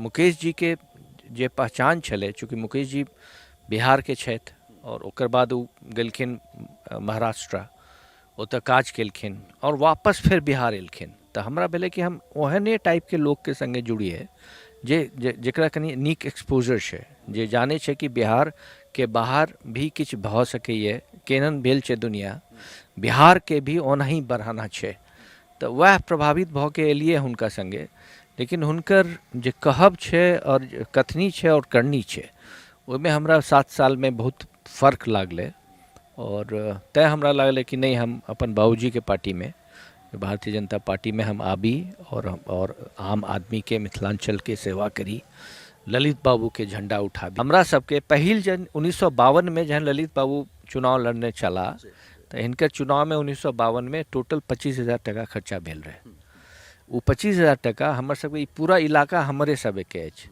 मुकेश जीके जे पहचान छलै, चूँकि मुकेश जी बिहारके छथि आओर ओकर बाद ओ गेलखिन महाराष्ट्र, ओतऽ काज केलखिन आओर वापस फेर बिहार एलखिन, तऽ हमरा भेलै कि हम ओहने टाइपके लोकके सङ्गे जुड़ियै जे जकरा कनि नीक एक्सपोजर छै, जे जानै छै कि बिहारके बाहर भी किछु भऽ सकैए, केहन भेल छै दुनिया, बिहारके भी ओनाही बढ़ाना छै। तऽ वएह प्रभावित भऽ के एलियै हुनका सङ्गे। लेकिन हुनकर जे कहब छै आओर कथनी छै आओर करनी छै, ओहिमे हमरा 7 सालमे बहुत फर्क लागलै। आओर तैँ हमरा लागलै कि नहि, हम अपन बाबूजीके पार्टीमे, भारतीय जनता पार्टीमे हम आबी आओर आम आदमीके, मिथिलाञ्चलके सेवा करी, ललित बाबूके झण्डा उठाबी। हमरा सबके पहिल जन 1952मे जहन ललित बाबू चुनाव लड़ने छलाह, तऽ हिनकर चुनावमे 1952मे टोटल 25,000 टाका खर्चा भेल रहै। ओ 25,000 टाका हमर सबके ई पूरा इलाका हमरे सबके अछि।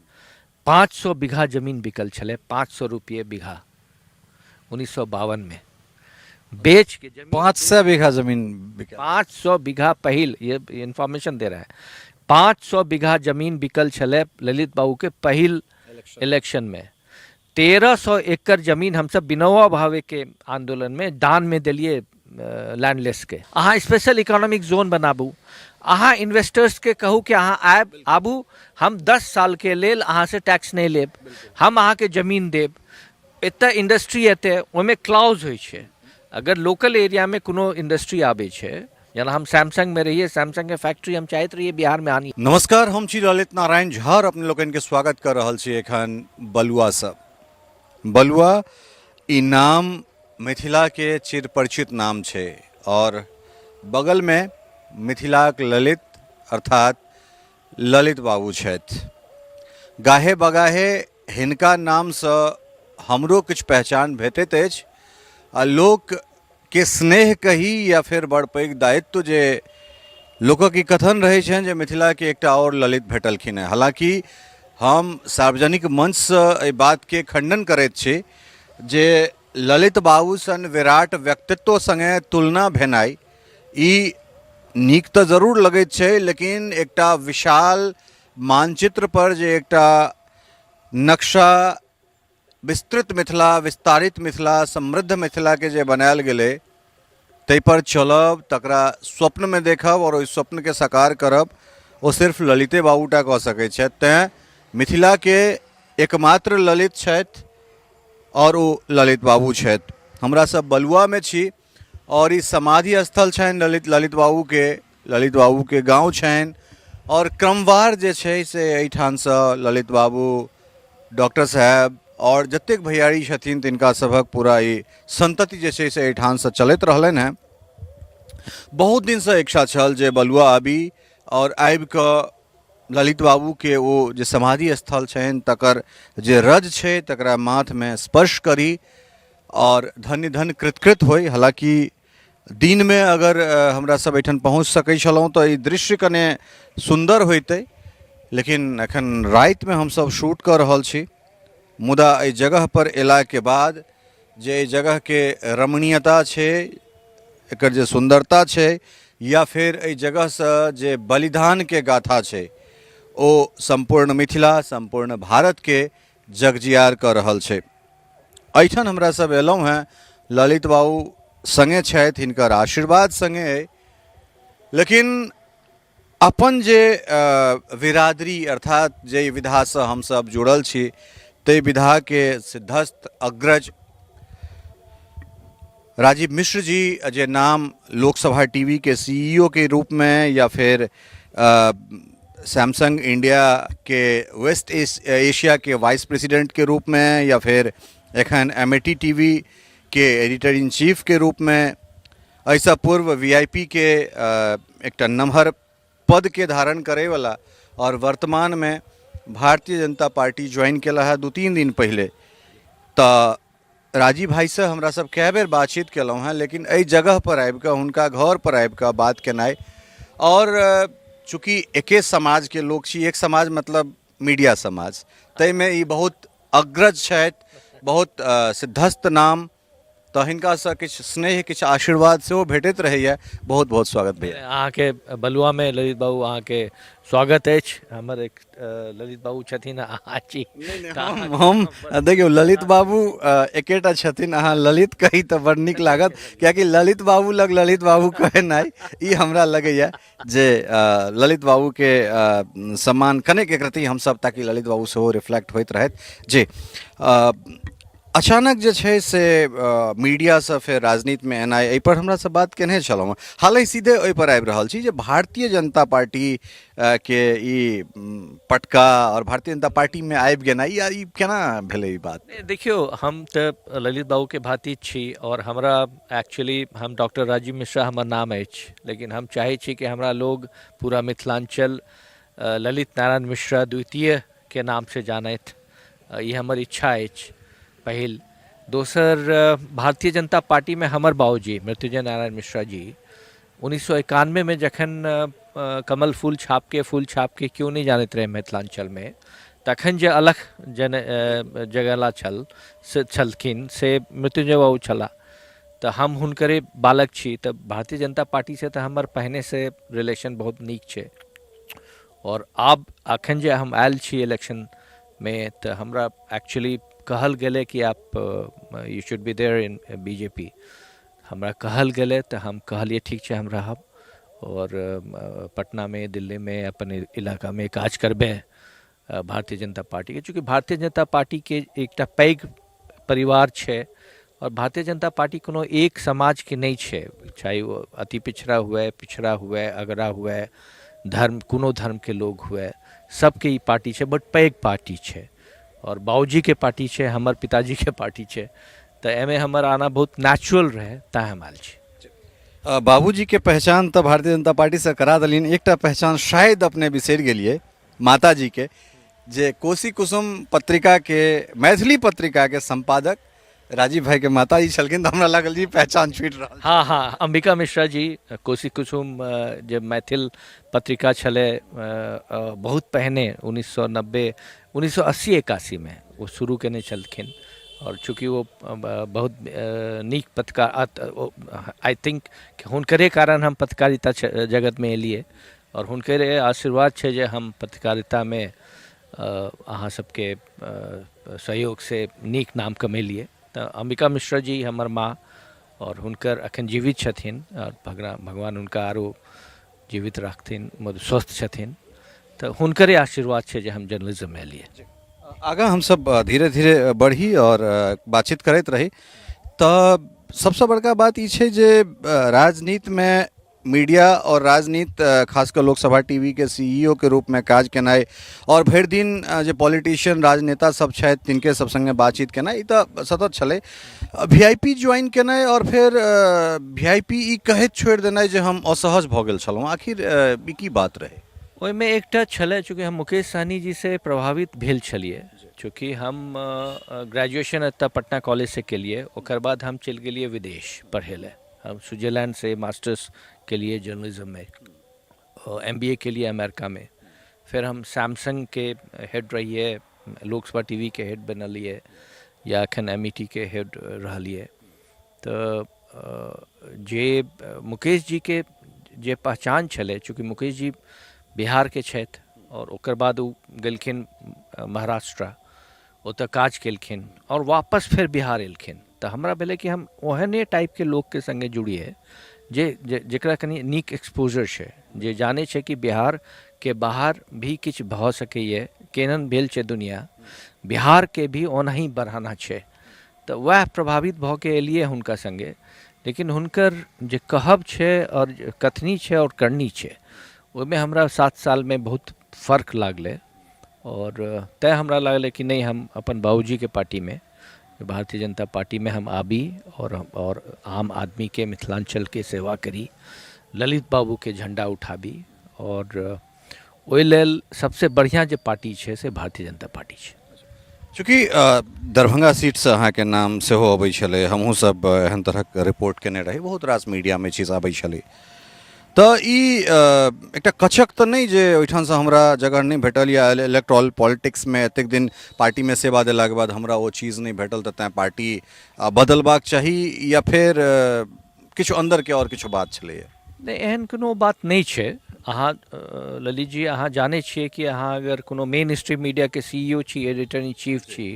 500 बीघा जमीन बिकल छलै, 500 रुपये बीघा, 1952मे बेच के जमीन। 500 बीघा जमीन बिकल। 500 बीघा, पहिल ये इन्फॉर्मेशन दे रहा है, 500 बीघा जमीन बिकल छलै ललित बाबू के पहिल इलेक्शन में। 1300 एकड़ जमीन हमसब विनोबा भावे के आंदोलन में दान में देलिए लैंडलेस के। अहाँ स्पेशल इकोनॉमिक जोन बनाबू, अहाँ इन्वेस्टर्स के कहू कि अहाँ आयब, आबू, हम 10 साल के लेल अहाँ से टैक्स नहीं लेब, हम अहाँके जमीन देब, एतऽ इंडस्ट्री एतै, ओहिमे क्लॉज होइ छै। अगर लोकल एरियामे कोनो इंडस्ट्री आबै छै, जेना हम सैमसंगमे रहियै, सैमसंगके फैक्ट्री हम चाहैत रहियै बिहारमे आनी। नमस्कार, हम छी ललित नारायण झा और अपने लोकनि के स्वागत कर रहल छी एखन बलुआसँ। बलुआ ई नाम मिथिलाके चिर परिचित नाम छै और बगलमे मिथिलाक ललित अर्थात ललित बाबू छथि। गाहे बगाहे हिनका नामसँ हमरो किछु पहचान भेटैत अछि आ लोकके स्नेह कही या फेर बड़ पैघ दायित्व जे लोकक ई कथन रहै छनि जे मिथिलाके एकटा आओर ललित भेटलखिन हेँ। हालाँकि हम सार्वजनिक मंचसँ एहि बातके खण्डन करैत छी जे ललित बाबू सन विराट व्यक्तित्व सङ्गे तुलना भेनाइ ई नीक तऽ जरूर लगैत छै, लेकिन एकटा विशाल मानचित्र पर जे एकटा नक्शा विस्तृत मिथिला, विस्तारित मिथिला, समृद्ध मिथिलाके जे बनायल गेलै ताहिपर चलब, तकरा स्वप्नमे देखब आओर ओहि स्वप्नके साकार करब ओ सिर्फ ललिते बाबूटा कऽ सकै छथि। तैँ मिथिलाके एकमात्र ललित छथि आओर ओ ललित बाबू छथि। हमरा सब बलुआमे छी और ई समाधि स्थल छनि ललित ललित बाबूके, ललित बाबूके गाँव छनि और क्रमवार जे छै से एहिठामसँ ललित बाबू, डॉक्टर साहेब और जतेक भैयारी छथिन तिनका सभक पूरा ई संतति जे छै से एहिठामसँ चलैत रहलनि हेँ। बहुत दिनसँ इच्छा छल जे बलुआ आबी और आबिकऽ ललित बाबूके ओ जे समाधि स्थल छनि तकर जे रज छै तकरा माथमे स्पर्श करी और धन्य धन्य कृतकृत होइ। हालाँकि दिनमे अगर हमरा सब एहिठाम पहुँच सकै छलहुँ तऽ ई दृश्य कने सुन्दर होइतै, लेकिन एखन रातिमे हमसब शूट कऽ रहल छी। मुदा एहि जगहपर अयलाके बाद जे एहि जगहके रमणीयता छै, एकर जे सुन्दरता छै या फेर एहि जगहसँ जे बलिदानके गाथा छै ओ सम्पूर्ण मिथिला, सम्पूर्ण भारतके जगजियार कऽ रहल छै। एहिठाम हमरा सब अयलहुँ हेँ, ललित बाबू सङ्गे छथि, हिनकर आशीर्वाद सङ्गे अइ, लेकिन अपन जे बिरादरी अर्थात जाहि विधासँ हमसब जुड़ल छी ताहि विधाके सिद्धस्थ अग्रज राजीव मिश्र जी, जे नाम लोकसभा टीवी के सीईओ के रूप में या फिर सैमसंग इंडिया के वेस्ट एशिया के वाइस प्रेसिडेंट के रूप में या फिर एखन M A T T V के एडिटर इन चीफ के रूप में, एहिसँ पूर्व वी I P के एकटा नमहर पदके धारण करैवला आओर वर्तमानमे भारतीय जनता पार्टी ज्वाइन केला है 2-3 दिन पहिले। तऽ राजीव भाइसँ हमरा सब कए बेर बातचीत केलहुँ हेँ, लेकिन एहि जगहपर आबिकऽ हुनका घरपर आबिकऽ बात केनाइ आओर चूँकि एके समाजके लोक छी, एक समाज मतलब मीडिया समाज, ताहिमे ई बहुत अग्रज छथि, बहुत सिद्धस्थ नाम, तऽ हिनकासँ किछु स्नेह, किछु आशीर्वाद सेहो भेटैत रहैए। बहुत बहुत स्वागत भैया। अहाँके बलुआमे ललित बाबू अहाँके स्वागत अछि। हमर एक ललित बाबू छथिन, अहाँ छी। हम देखियौ, ललित बाबू एकेटा छथिन। अहाँ ललित कही तऽ बड़ नीक लागत, कियाकि ललित बाबू लग ललित बाबू कहेनाइ ई हमरा लगैए जे ललित बाबूके सम्मान कनेक एक रत्ती हमसब, ताकि ललित बाबू सेहो रिफ्लेक्ट होइत रहथि। जी, अचानक जे छै से मीडियासँ फेर राजनीतिमे एनाइ, एहिपर हमरासँ बात केने छलहुँ। हालहि सीधे ओहिपर आबि रहल छी जे भारतीय जनता पार्टी के ई पटका आओर भारतीय जनता पार्टीमे आबि गेनाइ, ई केना भेलै ई बात? देखियौ, हम तऽ ललित बाबूके भातिज छी आओर हमरा एक्चुअली हम डॉक्टर राजीव मिश्रा हमर नाम अछि, लेकिन हम चाहै छी कि हमरा लोग पूरा मिथिलाञ्चल ललित नारायण मिश्रा द्वितीयके नामसँ जानथि। ई हमर इच्छा अछि पहिल। दोसर, भारतीय जनता पार्टीमे हमर बाबूजी मृत्युंजय नारायण मिश्रा जी 1991मे जखन कमल फूल छापके फूल छापके केओ नहि जानैत रहै मिथिलाञ्चलमे, तखन जे अलख जन जगेला छल से छलखिन से मृत्युंजय बाबू छलाह, तऽ हम हुनकरे बालक छी। तऽ भारतीय जनता पार्टीसँ तऽ हमर पहिनेसँ रिलेशन बहुत नीक छै। आओर आब अखन जे हम आयल छी इलेक्शनमे, तऽ हमरा एक्चुअली कहल गेलै कि आप you should be there in B J P. हमरा कहल गेलै तऽ हम कहलियै ठीक छै, हम रहब आओर पटनामे, दिल्लीमे, अपन इलाकामे काज करबै भारतीय जनता पार्टीके। चूँकि भारतीय जनता पार्टीके एकटा पैघ परिवार छै आओर भारतीय जनता पार्टी कोनो एक समाजके नहि छै, चाहे ओ अति पिछड़ा हुए, पिछड़ा हुए, अगड़ा हुए, धर्म कोनो धर्मके लोग हुए, सबके ई पार्टी छै। बड पैघ पार्टी छै आओर बाबूजीके पार्टी छै, हमर पिताजीके पार्टी छै, तऽ एहिमे हमर आना बहुत नेचुरल रहै, तैँ हम आयल छी। बाबूजीके पहचान तऽ भारतीय जनता पार्टीसँ करा देलियनि, एकटा पहचान शायद अपने बिसरि गेलियै, माताजीके, जे कोशी कुसुम पत्रिकाके, मैथिली पत्रिकाके सम्पादक राजीव भाईके माताजी छलखिन, तऽ हमरा लागल जी पहचान छूटि रहल। हँ हँ, अंबिका मिश्रा जी, कोशी कुसुम जे मैथिल पत्रिका छलै बहुत पहिने 1990, 1980 81मे ओ शुरू केने छलखिन। आओर चूँकि ओ बहुत नीक पत्रकार, I think हुनकरे कारण हम पत्रकारिता जगतमे एलियै आओर हुनकरे आशीर्वाद छै जे हम पत्रकारितामे अहाँ सबके सहयोगसँ नीक नाम कमेलियै। तऽ अंबिका मिश्रा जी हमर माँ आओर हुनकर अखन जीवित छथिन आओर भगवान हुनका आरो जीवित राखथिन, स्वस्थ छथिन, तऽ हुनकरे आशीर्वाद छै जे हम जर्नलिज्ममे एलियै। आगाँ हमसब धीरे धीरे बढ़ी आओर बातचीत करैत रही, तऽ सबसँ बड़का बात ई छै जे राजनीतिमे मीडिया आओर राजनीति, खास कऽ लोकसभा टीवीके सीईओ के रूपमे काज केनाइ आओर भरि दिन जे पॉलिटिशियन राजनेता सब छथि तिनके सब सङ्गे बातचीत केनाइ, ई तऽ सतत छलै। वी I P join केनाइ आओर फेर वी I P E कहैत छोड़ि देनाइ जे हम असहज भऽ गेल छलहुँ, आखिर ई की बात रहै? ओहिमे एकटा छलै, चूँकि हम मुकेश सहनी जीसँ प्रभावित भेल छलियै, चूँकि हम ग्रेजुएशन एतऽ पटना कॉलेजसँ केलियै, ओकर बाद हम चलि गेलियै विदेश पढ़ै लए। हम स्विट्जरलैंडसँ मास्टर्स केलियै जर्नलिज्ममे, एम बी ए केलियै अमेरिकामे, फेर हम सैमसंगके हेड रहियै, लोकसभा टी वी के हेड बनलियै या एखन एम ई टी के हेड रहलियै। तऽ जे मुकेश जीके जे पहचान छलै, चूँकि मुकेश जी बिहारके छथि आओर ओकर बाद ओ गेलखिन महाराष्ट्र, ओतऽ काज केलखिन आओर वापस फेर बिहार एलखिन, तऽ हमरा भेलै कि हम ओहने टाइपके लोकके सङ्गे जुड़ियै जे जकरा कनि नीक एक्सपोजर छै, जे जानै छै कि बिहारके बाहर भी किछु भऽ सकैए, केहन भेल छै दुनिया, बिहारके भी ओनाही बढ़ाना छै। तऽ वएह प्रभावित भऽ के एलियै हुनका सङ्गे। लेकिन हुनकर जे कहब छै आओर कथनी छै आओर करनी छै, ओहिमे हमरा 7 सालमे बहुत फर्क लागलै आओर तैँ हमरा लागलै कि नहि, हम अपन बाबूजीके पार्टीमे, भारतीय जनता पार्टीमे हम आबी आओर आम आदमीके, मिथिलाञ्चलके सेवा करी, ललित बाबूके झण्डा उठाबी आओर ओहि लेल सबसँ बढ़िआँ जे पार्टी छै से भारतीय जनता पार्टी छै। चूँकि दरभंगा सीटसँ अहाँके नाम सेहो अबै छलै, हमहूँ सब एहन तरहक रिपोर्ट केने रही, बहुत रास मीडियामे चीज आबै छलै, तऽ ई एकटा कचक तऽ नहि जे ओहिठामसँ हमरा जगह नहि भेटल या इलेक्ट्रॉल पॉलिटिक्समे एतेक दिन पार्टीमे सेवा देलाके बाद हमरा ओ चीज नहि भेटल तऽ तैँ पार्टी बदलबाक चाही या फेर किछु अन्दरके आओर किछु बात छलैए? नहि, एहन कोनो बात नहि छै। अहाँ ललित जी, अहाँ जानै छियै कि अहाँ अगर कोनो मेन स्ट्रीम मीडियाके CEO छी, एडिटर इन चीफ छी,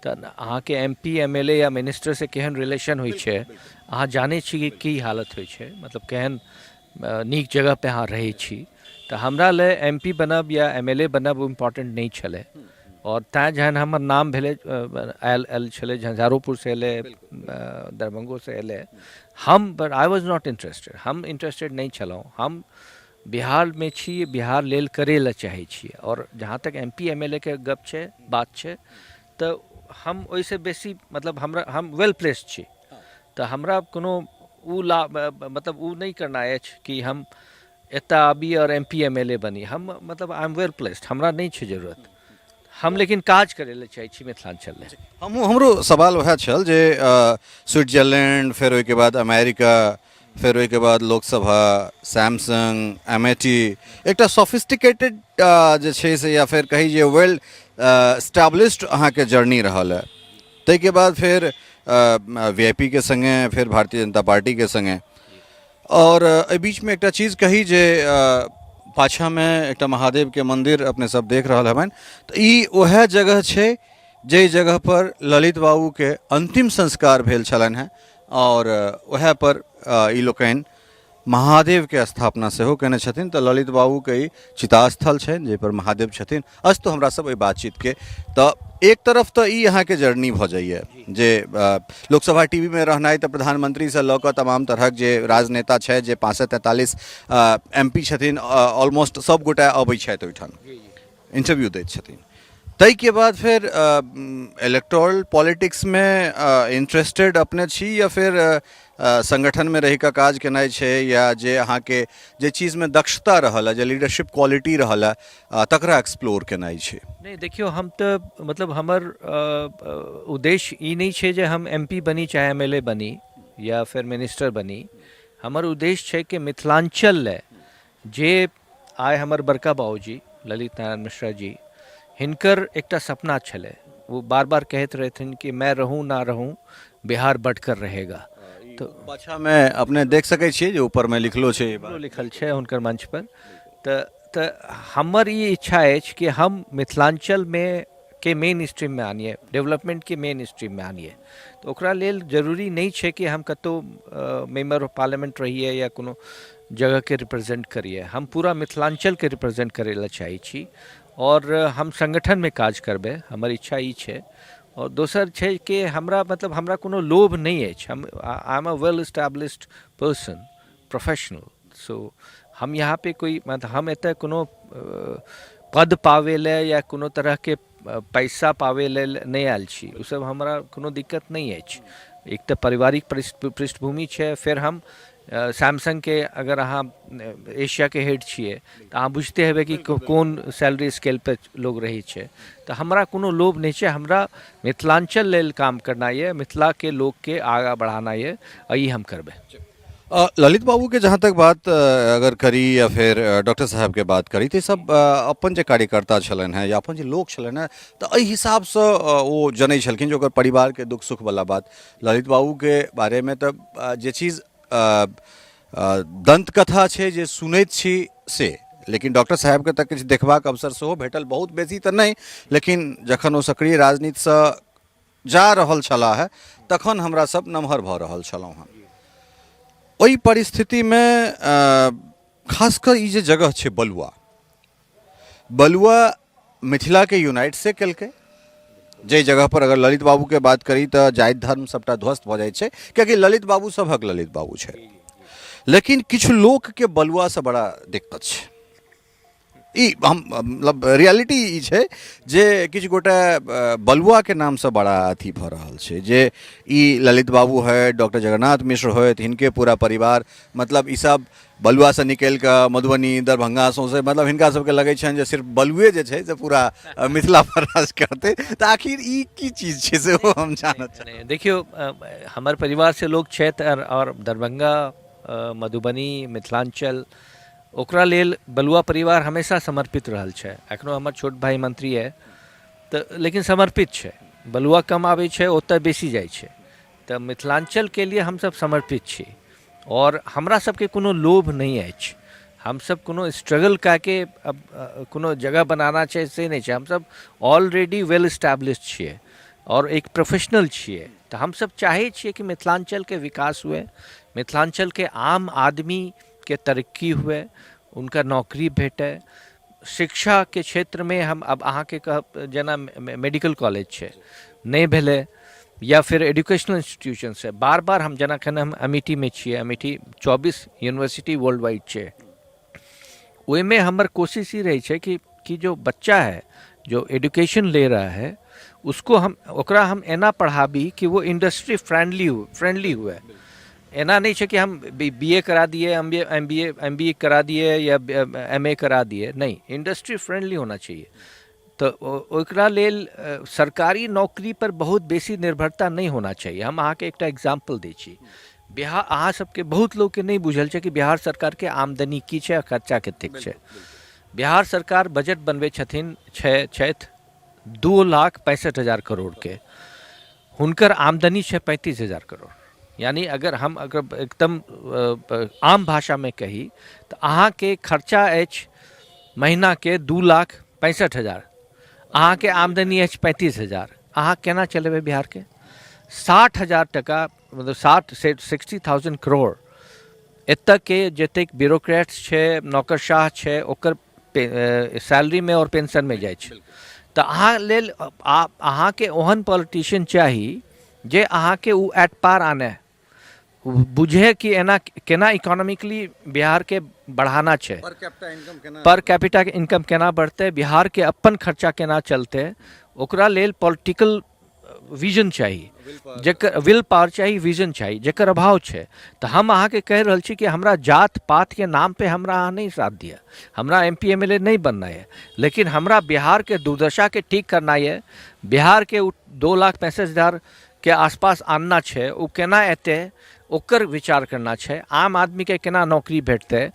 तऽ अहाँके M P, M L A या मिनिस्टरसँ केहन रिलेशन होइ छै अहाँ जानै छी कि की हालत होइ छै, मतलब केहन नीक जगहपर अहाँ रहै छी। तऽ हमरा लए एम पी बनब या एम एल ए बनब इम्पोर्टेंट नहि छलै। आओर तैँ जहन हमर नाम भेलै, आयल आयल छलै, झंझारोपुरसँ एलै, दरभंगोसँ एलै, हम but I was not interested, हम इंटरेस्टेड नहि छलहुँ। हम बिहारमे छी, बिहार लेल करै लए चाहै छी। आओर जहाँ तक M P, M L A के गप छै, बात छै, तऽ हम ओहिसँ बेसी मतलब हमरा हम वेल प्लेस्ड छी, तऽ हमरा कोनो ओ ला मतलब ओ नहि करना अछि कि हम एतऽ आबी आओर M P, M L A बनी। हम मतलब I am well placed, हमरा नहि छै जरूरत। हम लेकिन काज करै लए चाहै छी मिथिलाञ्चल लेल। हमरो सवाल वएह छल जे स्विट्जरलैंड, फेर ओहिके बाद अमेरिका, फेर ओहिके बाद लोकसभा, सैमसंग, अमेठी, एकटा सोफिस्टिकेटेड जे छै से या फेर कही जे वेल एस्टाब्लिश्ड अहाँके जर्नी रहल है। ताहिके बाद फेर वी I P के सङ्गे, फेर भारतीय जनता पार्टीके सङ्गे। आओर एहि बीचमे एकटा चीज कही जे पाछाँमे एकटा महादेवके मन्दिर अपने सब देख रहल हेबनि, तऽ ई उएह जगह छै जाहि जगहपर ललित बाबूके अन्तिम संस्कार भेल छलनि हेँ आओर उएहपर ई लोकनि महादेवके स्थापना सेहो कयने छथिन। तऽ ललित बाबूके ई चितास्थल छनि जाहिपर महादेव छथिन। अस्तु, हमरा सब एहि बातचीतके तऽ एक तरफ तऽ ई अहाँके जर्नी भऽ जाइए जे लोकसभा टीवीमे रहनाइ तऽ प्रधानमंत्रीसँ लऽ कऽ तमाम तरहक जे राजनेता छथि, जे 543 एम पी छथिन, ऑलमोस्ट सब गोटा अबै छथि ओहिठाम, इंटरव्यू दैत छथिन। ताहिके बाद फेर इलेक्ट्रोल पॉलिटिक्समे इंटरेस्टेड अपने छी या फेर संगठनमे रहि कऽ काज केनाइ छै या जे अहाँके जे चीजमे दक्षता रहल है, जे लीडरशिप क्वालिटी रहल है, तकरा एक्सप्लोर केनाइ छै? नहि, देखियौ, हम तऽ मतलब हमर उद्देश्य ई नहि छै जे हम एम पी बनी चाहे एम एल ए बनी या फेर मिनिस्टर बनी। हमर उद्देश्य छै कि मिथिलाञ्चल लए जे आइ हमर बड़का बाबूजी ललित नारायण मिश्रा जी, हिनकर एकटा सपना छलै, ओ बार बार कहैत रहथिन कि मैं रहूँ ना रहूँ, बिहार बढ़कर रहेगा। तऽ पाछाँमे अपने देख सकै छियै जे ऊपरमे लिखलो छै ई बात। लिखल छै हुनकर मंच पर। तऽ हमर ई इच्छा अछि कि हम मिथिलाञ्चलमे के मेन स्ट्रीममे आनिए, डेवलपमेन्टके मेन स्ट्रीममे आनिए। तऽ ओकरा लेल जरूरी नहि छै कि हम कतहु मेम्बर ऑफ पार्लियामेंट रहिए या कोनो जगहके रिप्रेजेंट करिए। हम पूरा मिथिलाञ्चलके रिप्रेजेंट करै लए चाहै छी आओर हम सङ्गठनमे काज करबै, हमर इच्छा ई छै। आओर दोसर छै कि हमरा मतलब हमरा कोनो लोभ नहि अछि। हम I am a well established person, professional, so हम यहाँ पे कोई मतलब हम एतऽ कोनो पद पाबै लए या कोनो तरहके पैसा पाबै लेल नहि आयल छी। ओसब हमरा कोनो दिक्कत नहि अछि। एक तऽ पारिवारिक पृष्ठभूमि छै, फेर हम सैमसंगके अगर अहाँ एशियाके हेड छियै तऽ अहाँ बुझिते हेबै कि कोन सैलरी स्केलपर लोग रहै छै। तऽ हमरा कोनो लोभ नहि छै, हमरा मिथिलाञ्चल लेल काम करना यऽ, मिथिलाके लोकके आगाँ बढ़ाना यऽ, आ ई हम करबै। ललित बाबूके जहाँ तक बात अगर करी या फेर डॉक्टर साहबके बात करी, तऽ ई सब अपन जे कार्यकर्ता छलनि हेँ या अपन जे लोक छलनि हेँ, तऽ एहि हिसाबसँ ओ जनै छलखिन जे ओकर परिवारके दुःख सुखवला बात। ललित बाबूके बारेमे तऽ जे चीज दन्तकथा छै जे सुनैत छी से, लेकिन डॉक्टर साहबके तऽ किछु देखबाक अवसर सेहो भेटल, बहुत बेसी तऽ नहि, लेकिन जखन ओ सक्रिय राजनीतिसँ जा रहल छलाह है तखन हमरा सब नमहर भऽ रहल छलहुँ हँ। ओहि परिस्थितिमे खासकर ई जे जगह छै बलुआ, बलुआ मिथिलाके यूनाइट से केलकै। जाहि जगहपर अगर ललित बाबूके बात करी तऽ जाति धर्म सबटा ध्वस्त भऽ जाइ छै, कियाकि ललित बाबू सभक ललित बाबू छै। लेकिन किछु लोकके बलुआसँ बड़ा दिक्कत छै। ई हम मतलब रियलिटी ई छै जे किछु गोटे बलुआके नामसँ बड़ा अथी भऽ रहल छै जे ई ललित बाबू होथि, डॉक्टर जगन्नाथ मिश्र होथि, हिनके पूरा परिवार, मतलब ई सब बलुआसँ निकलि कऽ मधुबनी, दरभंगा सौँसे, मतलब हिनका सबके लगै छनि जे सिर्फ बलुए जे छै से पूरा मिथिलापर राज करतै। तऽ आखिर ई की चीज छै सेहो हम जानऽ चाहब। देखियौ, हमर परिवारसँ लोक छथि आओर दरभंगा मधुबनी मिथिलाञ्चल ओकरा लेल बलुआ परिवार हमेशा समर्पित रहल छै। एखनो हमर छोट भाई मंत्री है तऽ लेकिन समर्पित छै। बलुआ कम आबै छै, ओतऽ बेसी जाइ छै। तऽ मिथिलाञ्चलके लिए हमसब समर्पित छी आओर हमरा सबके कोनो लोभ नहि अछि। हमसब कोनो स्ट्रगल कए के अब कोनो जगह बनाना छै से नहि छै। हमसब ऑलरेडी वेल एस्टैब्लिश छियै आओर एक प्रोफेशनल छियै। तऽ हमसब चाहै छियै कि मिथिलाञ्चलके विकास हुए, मिथिलाञ्चलके आम आदमीके तरक्की हुए, हुनका नौकरी भेटै। शिक्षाके क्षेत्रमे हम आब अहाँके कहब, जेना मेडिकल कॉलेज छै, नहि भेलै, या फिर एजुकेशनल इंस्टीट्यूशन छै। बार बार हम जेना एखन हम अमेठीमे छियै, अमेठी 24 यूनिवर्सिटी वर्ल्ड वाइड छै। ओहिमे हमर कोशिश ई रहै छै कि जो बच्चा है, जो एजुकेशन ले रहा है, उसको हम ओकरा हम एना पढ़ाबी कि वो इंडस्ट्री फ्रेंडली हुए। एना नहि छै कि हम बी ए करा दिए, एम बी ए करा दिए या एम ए करा दिए। नहीं, इंडस्ट्री फ्रेंडली होना चाहिए। तऽ ओकरा लेल सरकारी नौकरी पर बहुत बेसी निर्भरता नहि होना चाहिए। हम अहाँके एकटा एग्जाम्पल दै छी। बिहार, अहाँ सबके बहुत लोकके नहि बुझल छै कि बिहार सरकारके आमदनी की छै आ खर्चा कतेक छै। बिहार सरकार बजट बनबै छथिन छै छथि 2,65,000 करोड़के। हुनकर आमदनी छै 35,000 करोड़। यानी अगर हम अगर एकदम आम भाषामे कही तऽ अहाँके खर्चा अछि महीनाके 2,65,000, अहाँके आमदनी अछि 35,000। अहाँ केना चलेबै बिहारके? 60,000 टका, मतलब 60 से 60,000 करोड़ एतऽके जतेक ब्यूरोक्रेट्स छै, नौकरशाह छै, ओकर सैलरीमे आओर पेंशनमे जाइ छै। तऽ अहाँ लेल अहाँके ओहन पॉलिटिशियन चाही जे अहाँके ओ एट पार आने, बुझे कि एना केना इकोनॉमिकली बिहारके बढ़ाना छै। पर कैपिटा इनकम केना? पर कैपिटा इनकम केना बढ़तै, बिहारके अपन खर्चा केना चलतै, ओकरा लेल पॉलिटिकल विजन चाही, जकर will power चाही, विजन चाही, जकर अभाव छै। तऽ हम अहाँके कहि रहल छी कि हमरा जात पातके नाम पे हमरा अहाँ नहि साथ दिअ। हमरा M P M L A नहि बनना यऽ, लेकिन हमरा बिहारके दुर्दशाके ठीक करना यऽ। बिहारके ओ 2,65,000 के आसपास आनना छै। ओ केना एतै, ओकर विचार करना छै। आम आदमीके केना नौकरी भेटतै,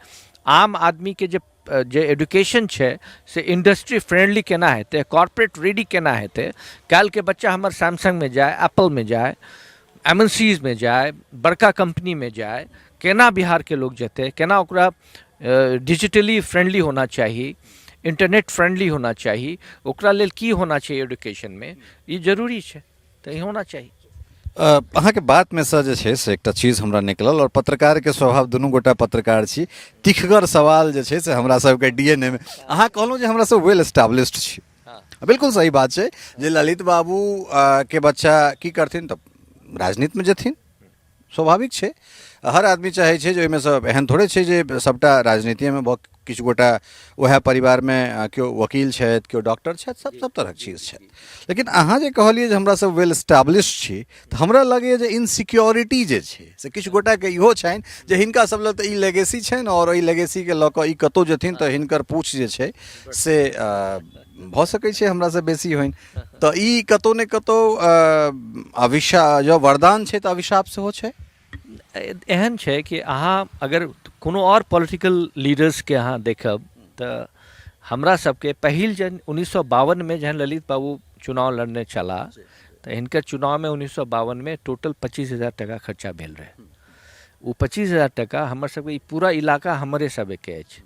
आम आदमीके जे जे एजुकेशन छै से इंडस्ट्री फ्रेंडली केना हेतै, कॉर्पोरेट रेडी केना हेतै। काल्हिके बच्चा हमर सैमसंगमे जाय, एप्पलमे जाय, एम एन सीजमे जाय, बड़का कंपनीमे जाय, केना बिहारके लोग जेतै, केना ओकरा डिजिटली फ्रेंडली होना चाही, इंटरनेट फ्रेंडली होना चाही, ओकरा लेल की होना चाही एजुकेशनमे, ई जरूरी छै। तऽ ई होना चाही। अहाँके बातमे सँ जे छै से एकटा चीज हमरा निकलल आओर पत्रकारके स्वभाव, दुनू गोटा पत्रकार छी, तिखगर सवाल जे छै से हमरा सबके डीएनए मे। अहाँ कहलहुँ जे हमरा सब वेल एस्टाब्लिश्ड छी। बिल्कुल सही बात छै जे ललित बाबू के बच्चा की करथिन तऽ राजनीतिमे जेथिन, स्वाभाविक छै। हर आदमी चाहै छै जे ओहिमे सँ, एहन थोड़े छै जे सभटा राजनीतिएमे भऽ, किछु गोटा उएह परिवारमे केओ वकील छथि, केओ डॉक्टर छथि, सब सब तरहक चीज छथि। लेकिन अहाँ जे कहलियै जे हमरा सब वेल एस्टाब्लिश छी, तऽ हमरा लगैए जे इनसिक्योरिटी जे छै से किछु गोटाके इहो छनि जे हिनका सब लग तऽ ई लेगेसी छनि आओर एहि लेगेसीके लऽ कऽ ई कतहु जेथिन तऽ हिनकर पूछ जे छै से भऽ सकै छै हमरासँ बेसी होइन। तऽ ई कतहु ने कतहु अभिशाप जँ वरदान छै तऽ अभिशाप सेहो छै। एहन छै कि अहाँ अगर कोनो आओर पॉलिटिकल लीडर्सके अहाँ देखब तऽ हमरा सबके पहिल जन 1952मे जहन ललित बाबू चुनाव लड़ने छलाह, तऽ हिनकर चुनावमे 1952मे टोटल 25,000 टाका खर्चा भेल रहै। ओ 25,000 टाका हमर सबके ई पूरा इलाका हमरे सबके अछि।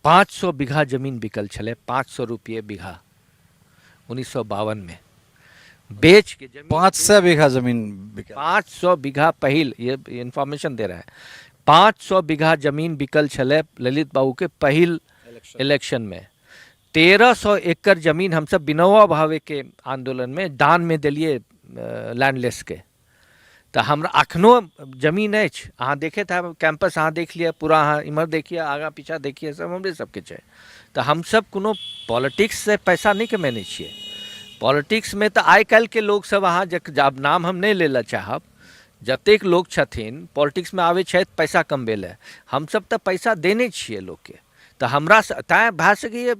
500 बीघा जमीन बिकल छलै, 500 रुपये बीघा, 1952मे बेच के जमीन। 500 बीघा जमीन बिकल? 500 बीघा। पहिल ये इन्फॉर्मेशन दे रहा है, 500 बीघा जमीन बिकल छलै ललित बाबू के पहिल इलेक्शन में। 1300 एकड़ जमीन हमसब विनोबा भावे के आंदोलन में दान में देलिए लैंडलेस के। तऽ हमरा अखनो जमीन अछि। अहाँ देखैत हैब कैंपस, अहाँ देख लिअ पूरा, अहाँ इम्हर देखिए, आगाँ पीछा देखिए, सब हमरे सबके छै। तऽ हमसब कोनो पॉलिटिक्ससँ पैसा नहि कमेने छियै। पॉलिटिक्समे तऽ आइ काल्हिके लोकसब, अहाँ जे आब नाम हम नहि लै लए चाहब, जतेक लोक छथिन पॉलिटिक्समे आबै छथि पैसा कमबै लए, हमसब तऽ पैसा देने छियै लोकके। तऽ हमरा तैँ भए सकैए,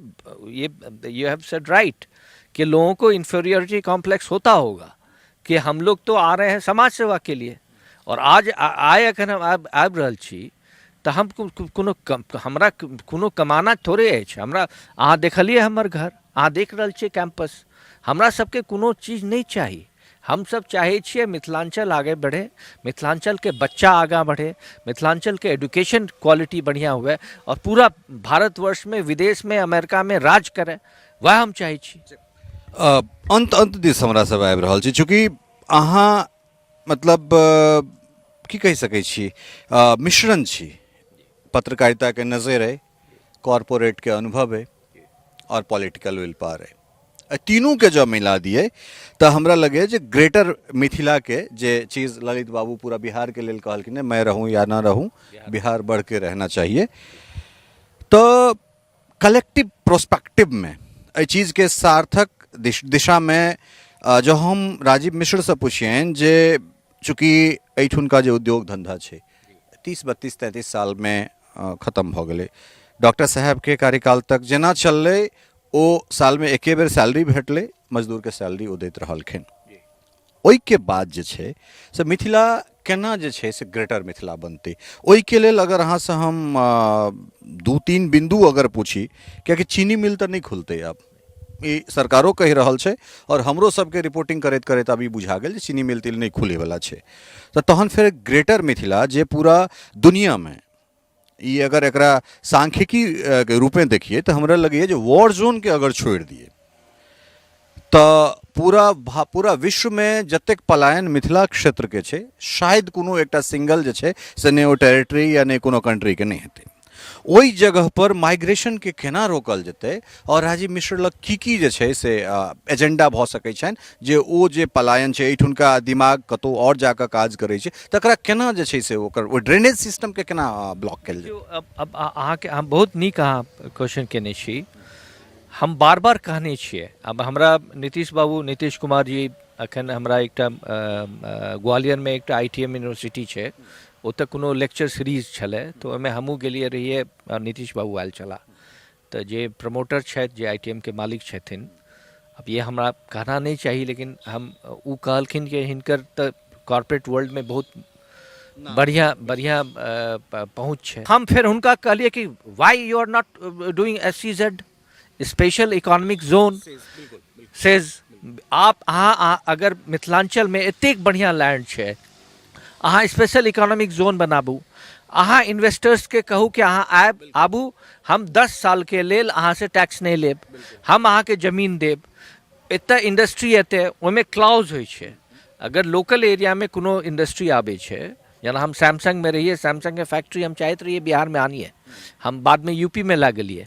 ये you have said right कि लोगों को इन्फीरियरिटी कॉम्प्लेक्स होता होगा कि हम लोग तो आ रहे हैं समाज सेवा के लिए और आज आइ एखन हम आबि रहल छी। तऽ हम कोनो हमरा कोनो कमाना थोड़े अछि। हमरा अहाँ देखलियै हमर घर, अहाँ देख रहल छियै कैम्पस, हमरा सबके कोनो चीज नहि चाही। हमसब चाहै छियै मिथिलाञ्चल आगे बढ़े, मिथिलाञ्चलके बच्चा आगाँ बढ़े, मिथिलाञ्चलके एडुकेशन क्वालिटी बढ़िआँ हुए आओर पूरा भारतवर्षमे, विदेशमे, अमेरिकामे राज करै, वएह हम चाहै छी। अन्त अन्त दिस हमरा सब आबि रहल छी, चूँकि अहाँ मतलब की कहि सकै छी, मिश्रण छी, पत्रकारिताके नजरि अइ, कॉरपोरेटके अनुभव अइ आओर पॉलिटिकल will power अइ, एहि तीनूके जँ मिला दियै तऽ हमरा लगैए जे ग्रेटर मिथिलाके जे चीज ललित बाबू पूरा बिहारके लेल कहलखिन, मैं रहूँ या ना रहूँ बिहार बढ़ के रहना चाहिए, तऽ कलेक्टिव प्रोस्पेक्टिवमे एहि चीजके सार्थक दिशामे जँ हम राजीव मिश्रसँ पुछियनि जे चूँकि एहिठुनका जे उद्योग धन्धा छै 30 32 33 सालमे खतम भऽ गेलै, डॉक्टर साहेबके कार्यकाल तक जेना चललै ओ सालमे एके बेर सैलरी भेटलै, मजदूरके सैलरी ओ दैत रहलखिन। ओहिके बाद जे छै से मिथिला केना जे छै से ग्रेटर मिथिला बनतै, ओहिके लेल अगर अहाँसँ हम 2-3 बिन्दु अगर पूछी, कियाकि चीनी मिल तऽ नहि खुलतै आब, ई सरकारो कहि रहल छै आओर हमरो सबके रिपोर्टिंग करैत करैत आब ई बुझा गेल जे चीनी मिल तिल नहि खुलैवला छै, तऽ तहन फेर ग्रेटर मिथिला जे पूरा दुनिआमे ई अगर एकरा सांख्यिकी के रूपे देखिए तऽ हमरा लगैए जे वॉर जोनके अगर छोड़ि दिए तऽ पूरा विश्वमे जतेक पलायन मिथिला क्षेत्रके छै शायद कोनो एकटा सिंगल जे छै से नहि ओ टेरिटरी या नहि कोनो कंट्रीके नहि हेतै। ओहि जगह पर माइग्रेशनके केना रोकल जेतै आओर राजीव मिश्र लग की की जे छै से एजेंडा भऽ सकै छनि जे ओ जे पलायन छै एहिठुनका दिमाग कतहु आओर जाकऽ काज करै छै तकरा केना जे छै से ओकर ओ ड्रेनेज सिस्टमके केना ब्लॉक कयल जेतै? अब अहाँके हम बहुत नीक अहाँ क्वेश्चन केने छी। हम बार बार कहने छियै, अब हमरा नीतीश बाबू, नीतीश कुमार जी अखन हमरा एकटा ग्वालियरमे एकटा I T M university छै, ओतऽ कोनो लेक्चर सीरीज छलै तऽ ओहिमे हमहूँ गेलियै रहियै, नीतीश बाबू आयल छलाह, तऽ जे प्रमोटर छथि, जे I T M के मालिक छथिन, अब ये हमरा कहना नहीं चाही लेकिन हम ओ कहलखिन कि हिनकर तऽ कॉर्पोरेट वर्ल्डमे बहुत बढ़िया बढ़िया पहुँच छै। हम फेर हुनका कहलियै कि why you are not doing S C Z special economic zone SEZ, आप अहाँ अगर मिथिलाञ्चलमे एतेक बढ़िआँ लैंड छै, अहाँ स्पेशल इकोनॉमिक जोन बनाबू, अहाँ इन्वेस्टर्सके कहू कि अहाँ आयब आबू, हम 10 सालके लेल अहाँसँ टैक्स नहि लेब, हम अहाँके जमीन देब, एतऽ इंडस्ट्री एतै, ओहिमे क्लॉज होइ छै, अगर लोकल एरियामे कोनो इंडस्ट्री आबै छै, जेना हम सैमसंगमे रहियै, सैमसंगके फैक्ट्री हम चाहैत रहियै बिहारमे आनियै, हम बादमे यूपीमे लए गेलियै,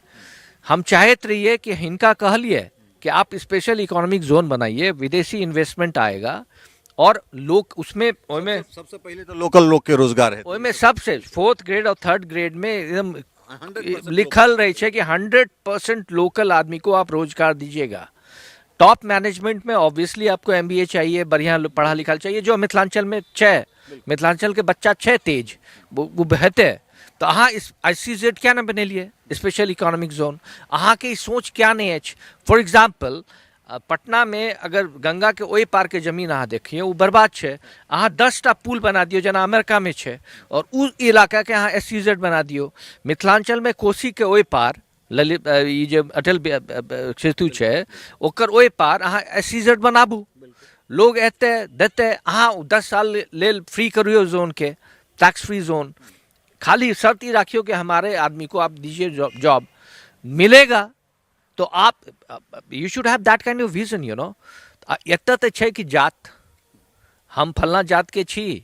हम चाहैत रहियै कि हिनका कहलियै कि आप स्पेशल इकोनॉमिक जोन बनाइए, विदेशी इन्वेस्टमेंट आएगा और लोग उसमें ओहिमे सबसे पहले तो लोकल लोग के रोजगार है, ओहिमे सबसे 4th grade और 3rd grade में एकदम लिखल रहे छै कि 100% लोकल आदमी को आप रोजगार दीजिएगा। टॉप मैनेजमेंट में ऑब्वियसली आपको MBA चाहिए, बढ़िया पढ़ा लिखा चाहिए, जो मिथिलांचल में छै, मिथिलांचल के बच्चा छै तेज, वो हेतै, तऽ अहाँ इस आई सी जेड क्या ने बनेलियै स्पेशल इकोनॉमिक जोन, अहाँके ई सोच क्या नहि अछि। फॉर एग्जाम्पल पटनामे अगर गंगाके ओहि पारके जमीन अहाँ देखियौ ओ बर्बाद छै, अहाँ 10टा पुल बना दियौ जेना अमेरिकामे छै, आओर ओ इलाकाके अहाँ एस सी जेड बना दियौ। मिथिलाञ्चलमे कोसीके ओहि पार ललित ई जे अटल सेतु छै ओकर ओहि पार अहाँ एस सी जेड बनाबू, लोग एतै देतै, अहाँ 10 साल लेल फ्री करियौ जोनके, टैक्स फ्री जोन, खाली शर्त ही राखियो कि हमारे आदमी को आप दीजिए जॉब मिलेगा तो आप you should have that kind of vision you know. एतऽ तऽ छै कि जात, हम फल्लाँ जातके छी,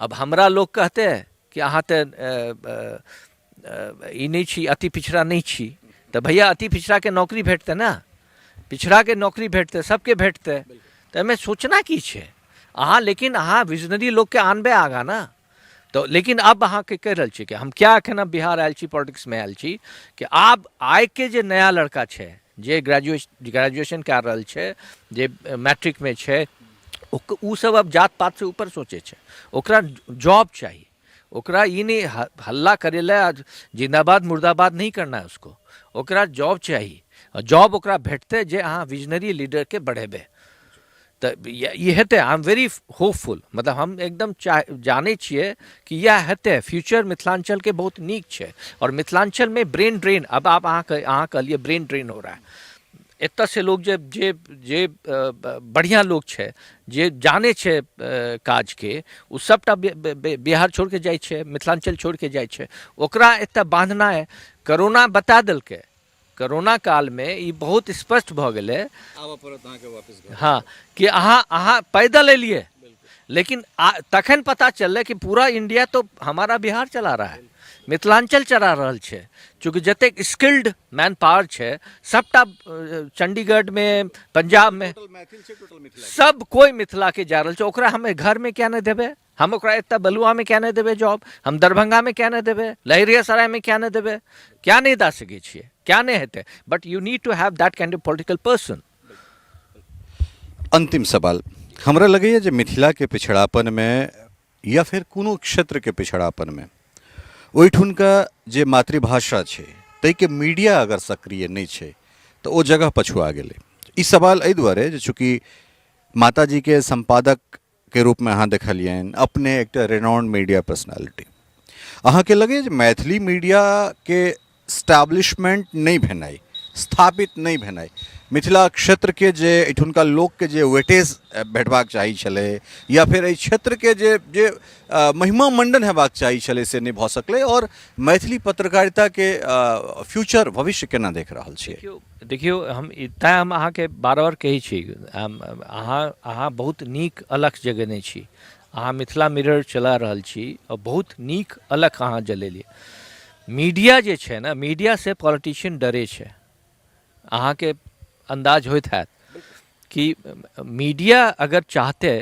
अब हमरा लोग कहते कि अहाँ तऽ ई नहि छी, अति पिछड़ा नहि छी, तऽ भैया अति पिछड़ाके नौकरी भेटतै ने, पिछड़ाके नौकरी भेटतै, सबके भेटतै, तऽ एहिमे सोचना की छै अहाँ, लेकिन अहाँ विजनरी लोकके आनबै आगाँ ने। तऽ लेकिन आब अहाँके कहि रहल छी कि हम क्या एखन आब बिहार आयल छी, पॉलिटिक्समे आयल छी, कि आब आइके जे नया लड़का छै, जे ग्रेजुएशन कए रहल छै, जे मैट्रिकमे छै, ओ सब आब जात पातसँ ऊपर सोचै छै, ओकरा जॉब चाही, ओकरा ई नहि हल्ला करै लए जिंदाबाद मुर्दाबाद नहीं करना है उसको, ओकरा जॉब चाही, जॉब ओकरा भेटतै जे अहाँ विजनरी लीडरके बढ़ेबै। तऽ ई हेतै। I am very hopeful, मतलब हम एकदम जानै छियै कि इएह हेतै। फ्यूचर मिथिलाञ्चलके बहुत नीक छै। आओर मिथिलाञ्चलमे ब्रेन ड्रेन, अब आब अहाँ कहलियै ब्रेन ड्रेन हो रहा है, एतऽसँ लोक जे जे जे बढ़िआँ लोक छै, जे जानै छै काजके, ओ सबटा बिहार छोड़िके जाइ छै, मिथिलाञ्चल छोड़िके जाइ छै। ओकरा एतऽ बाँधनाइ, करोना बता देलकै, करोना कालमे ई बहुत स्पष्ट भऽ गेलै। आबऽ पड़त अहाँके वापस घर। हँ, कि अहाँ पैदल एलियै, लेकिन तखन पता चललै कि पूरा इंडिया तो हमारा बिहार चला रहा है, मिथिलाञ्चल चला रहल छै। चूँकि जतेक स्किल्ड मैन पावर छै सबटा चण्डीगढ़मे, पंजाबमे, टोटल मैथिल छै, टोटल मिथिला। सब कोइ मिथिलाके जा रहल छै। ओकरा हम घरमे किया नहि देबै? हम ओकरा एतऽ बलुआमे किया नहि देबै जॉब? हम दरभंगामे किया नहि देबै? लहेरियासरायमे किया नहि देबै? किया नहि दऽ सकै छियै? किया नहि हेतै? But you need to have that kind of political person. अन्तिम सवाल, हमरा लगैए जे मिथिलाके पिछड़ापनमे या फेर कोनो क्षेत्रके पिछड़ापनमे ओहिठुनका जे मातृभाषा छै ताहिके मीडिया अगर सक्रिय नहि छै तऽ ओ जगह पछुआ गेलै। ई सवाल एहि दुआरे जे चूँकि माताजीके सम्पादकके रूपमे अहाँ देखलियनि, अपने एकटा रेनाउंड मीडिया पर्सनालिटी, अहाँके लगैए जे मैथिली मीडियाके स्टैब्लिशमेंट नहि भेनाइ, स्थापित नहि भेनाइ, मिथिला क्षेत्रके जे एहिठुनका लोकके जे वेटेज भेटबाक चाही छलै या फेर एहि क्षेत्रके जे जे महिमा मण्डन हेबाक चाही छलै से नहि भऽ सकलै, आओर मैथिली पत्रकारिताके फ्यूचर भविष्य केना देख रहल छियै? देखियौ, हम तैँ हम अहाँके बार बार कहै छी, अहाँ बहुत नीक अलख जगेने छी। अहाँ मिथिला मिरर चला रहल छी आओर बहुत नीक अलख अहाँ जलेलियै। मीडिया जे छै ने, मीडियासँ पॉलिटिशियन डरै छै। अहाँके अन्दाज होइत हैत कि मीडिया अगर चाहतै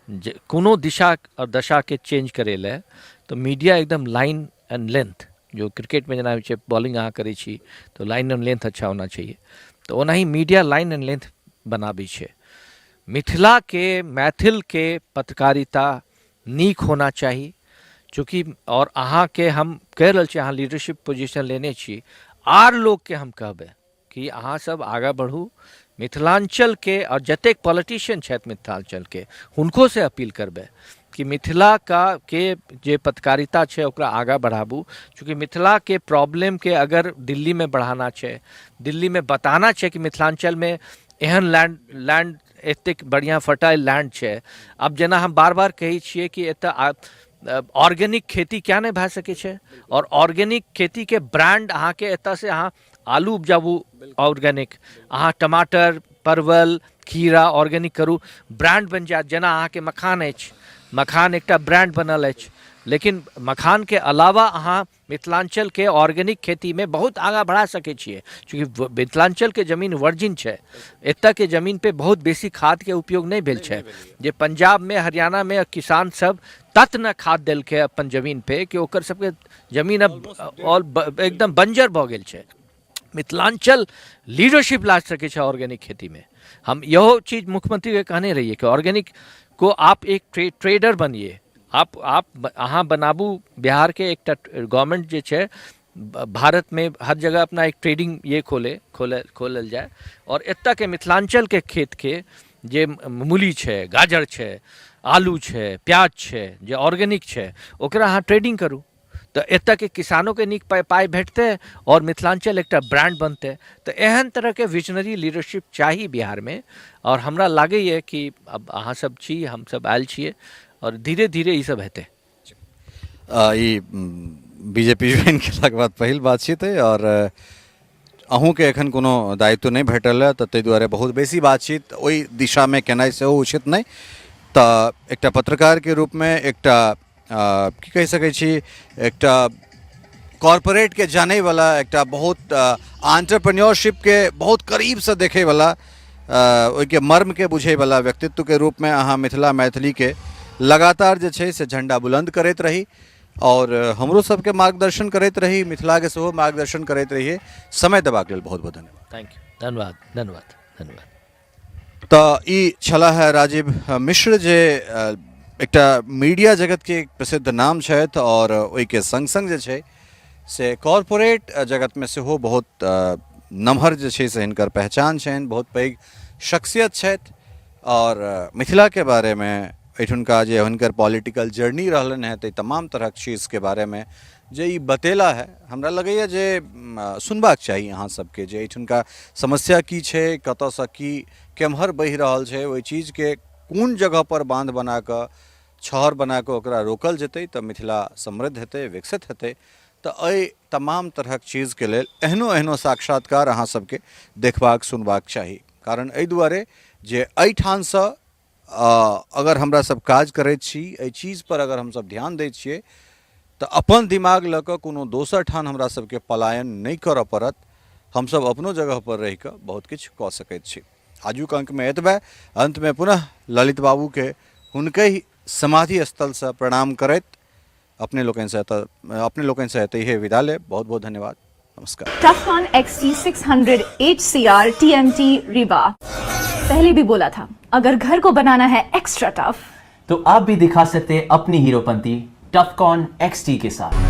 जे कोनो दिशा आओर दशाके चेंज करै लए, तऽ मीडिया एकदम लाइन एंड लेंथ, जो क्रिकेटमे जेना होइ छै, बॉलिंग अहाँ करै छी तऽ लाइन एंड लेंथ अच्छा होना चाहिए, तऽ ओनाही मीडिया लाइन एंड लेंथ बनाबै छै। मिथिलाके, मैथिलके पत्रकारिता नीक होना चाही, चूँकि आओर अहाँके हम कहि रहल छी, अहाँ लीडरशिप पोजिशन लेने छी, आर लोकके हम कहबै कि अहाँ सब आगाँ बढ़ू मिथिलाञ्चलके, आओर जतेक पॉलिटिशियन छथि मिथिलाञ्चलके हुनकोसँ अपील करबै कि मिथिला का के जे पत्रकारिता छै ओकरा आगाँ बढ़ाबू। चूँकि मिथिलाके प्रॉब्लमके अगर दिल्लीमे बढ़ाना छै, दिल्लीमे बताना छै कि मिथिलाञ्चलमे एहन लैंड एतेक बढ़िआँ फर्टाइल लैंड छै। आब जेना हम बार बार कहै छियै कि एतऽ ऑर्गेनिक खेती किया नहि भए सकै छै, आओर ऑर्गेनिक खेतीके ब्रांड अहाँके एतऽसँ अहाँ आलू उपजाबू ऑर्गेनिक, अहाँ टमाटर, परवल, खीरा ऑर्गेनिक करू, ब्रांड बनि जायत। जेना अहाँके मखान अछि, मखान एकटा ब्रांड बनल अछि, लेकिन मखानके अलावा अहाँ मिथिलाञ्चलके ऑर्गेनिक खेतीमे बहुत आगाँ बढ़ा सकै छियै। चूँकि मिथिलाञ्चलके जमीन वर्जिन छै, एतऽके जमीन पे बहुत बेसी खादके उपयोग नहि भेल छै। जे पंजाबमे, हरियाणामे किसान सब तत ने खाद देलकै अपन जमीन पे कि ओकर सबके जमीन अब ऑल एकदम बंजर भऽ गेल छै। मिथिलाञ्चल लीडरशिप ला सकै छै ऑर्गेनिक खेतीमे। हम इहो चीज मुख्यमंत्रीके कहने रहियै कि ऑर्गेनिक को आप एक ट्रेडर बनिए, आप अहाँ बनाबू बिहारके एकटा गवर्नमेंट जे छै भारतमे हर जगह अपना एक ट्रेडिंग ये खोले खोले खोलल जाय, आओर एतऽके मिथिलाञ्चलके खेतके जे मूली छै, गाजर छै, आलू छै, प्याज छै, जे ऑर्गेनिक छै, ओकरा अहाँ ट्रेडिंग करू तऽ एतऽके किसानोके नीक पाइ भेटतै आओर मिथिलाञ्चल एकटा ब्रांड बनतै। तऽ एहन तरहके विजनरी लीडरशिप चाही बिहारमे, आओर हमरा लागैए कि अब अहाँ सब छी, हमसब आयल छियै, आओर धीरे धीरे ई सब हेतै। ई बीजेपी ज्वाइन केलाके बाद पहिल बातचीत अइ, आओर अहूँके एखन कोनो दायित्व नहि भेटल हँ, तऽ ताहि दुआरे बहुत बेसी बातचीत ओहि दिशामे केनाइ सेहो उचित नहि। तऽ एकटा पत्रकारके रूपमे, एकटा की कहि सकै छी, एकटा कॉरपोरेटके जानैवला, एकटा बहुत आंटरप्रेन्योरशिपके बहुत करीबसँ देखैवला, ओहिके मर्मके बुझैवला व्यक्तित्वके रूपमे अहाँ मिथिला मैथिलीके लगातार जे छै से झण्डा बुलन्द करैत रही आओर हमरो सबके मार्गदर्शन करैत रही, मिथिलाके सेहो मार्गदर्शन करैत रहियै। समय देबाक लेल बहुत बहुत धन्यवाद। Thank you, धन्यवाद, धन्यवाद, धन्यवाद। तऽ ई छलाह है राजीव मिश्र, जे एकटा मीडिया जगतके एक प्रसिद्ध नाम छथि आओर ओहिके सङ्ग सङ्ग जे छै से कॉरपोरेट जगतमे सेहो बहुत नमहर जे छै से हिनकर पहचान छनि, बहुत पैघ शख्सियत छथि। आओर मिथिलाके बारेमे, एहिठुनका जे हुनकर पॉलिटिकल जर्नी रहलनि हेँ, ताहि तमाम तरहक चीजके बारेमे जे ई बतेला है, हमरा लगैए जे सुनबाक चाही अहाँ सबके जे एहिठुनका समस्या की छै, कतऽसँ की केम्हर बहि रहल छै, ओहि चीजके कोन जगहपर बान्ध बना कऽ, छहर बना कऽ ओकरा रोकल जेतै तऽ मिथिला समृद्ध हेतै, विकसित हेतै। तऽ एहि तमाम तरहक चीजके लेल एहनो एहनो साक्षात्कार अहाँ सबके देखबाक सुनबाक चाही, कारण एहि दुआरे जे एहिठामसँ अगर हमरा सब काज करैत छी, एहि चीजपर अगर हमसब ध्यान दै छियै तऽ अपन दिमाग लऽ कऽ कोनो दोसर ठाम हमरा सबके पलायन नहि करऽ पड़त। हमसब अपनो जगहपर रहि कऽ बहुत किछु कऽ सकैत छी। आजुक अङ्कमे एतबे। अन्तमे पुनः ललित बाबूके हुनकहि समाधि स्थलसँ प्रणाम करैत अपने लोकनिसँ एतऽ अपने लोकनिसँ एतहिए विदा लेब। बहुत बहुत धन्यवाद, नमस्कार। Tufcon XT600 HCR TMT Rebar। पहले भी बोला था, अगर घर को बनाना है एक्स्ट्रा टफ तो आप भी दिखा सकते हैं अपनी हीरोपंती टफकॉन XT के साथ।